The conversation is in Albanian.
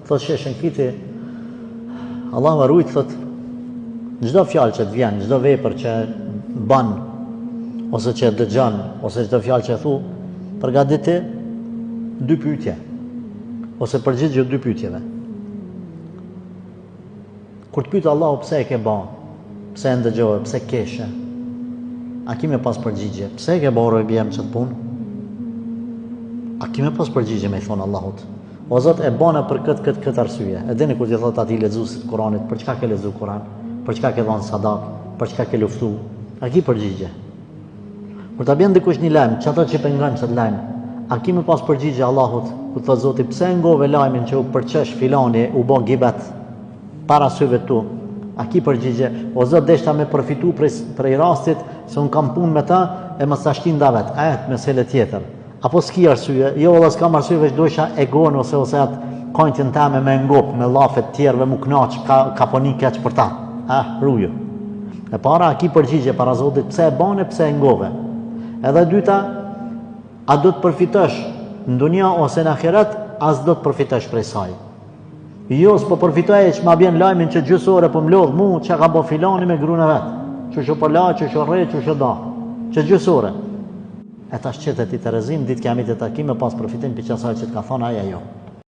Thotë Shejh Shenkiti, Allahu e rujt, thotë, çdo fjalë që të vjen, çdo vepër që ban, ose që dëgjon, ose çdo fjalë që thu, përgatiti dy pyetje, ose përgjigju dy pyetjeve. Kur të pyet Allahu pse e ke ba, pse e ndëgjove, pse keshe, a ki me pas përgjigje, pse e ke ba robi jem qët punë? A ki me pas përgjigje me i thonë Allahut? O Zot e bana për këtë, këtë, këtë arsye. E dini kur t'i thotë atij lexuesit të Kuranit, për çka ke lexu Kuran, për çka ke dhënë sadak, për çka ke luftu? A ki përgjigje? Kur ta bjen dikush një lajm, qato që pe ngon qat lajm, a ki me pas përgjigje Allahut, kur të thotë Zoti, pse e ngove lajmin që u përqesh filani, u bo gibet para syve tu? A ki përgjigje? O Zot, deshta me përfitu prej, prej rastit, se unë kam punë me ta, e mos ta shtin n'davet. E, mesele tjetër. Apo s'ki arsye? Jo valla s'kam arsye veç dojsha egon ose ose atë kajtjen teme me ngop, me llafe të tjerëve mu knaq, ka, ka po ni keq për ta. Ah, ruju. E para, a ki përgjigje para Zotit, pse e bane, pse e ngove? Edhe e dyta, a do të përfitosh në dunja ose në ahiret, a s'do të përfitosh prej saj. Jo, s'po përfitoj e që ma bjen lajmin që gjysë ore po m'lodh mu, që ka bo filani me grun e vet. Qysh u përla, qysh u rreh, qysh u da. Që gjysë ore. E tash qite ti terezinë, ditë kiametit a ki me pas përfitim prej qasaj që të ka thonë ai a jo.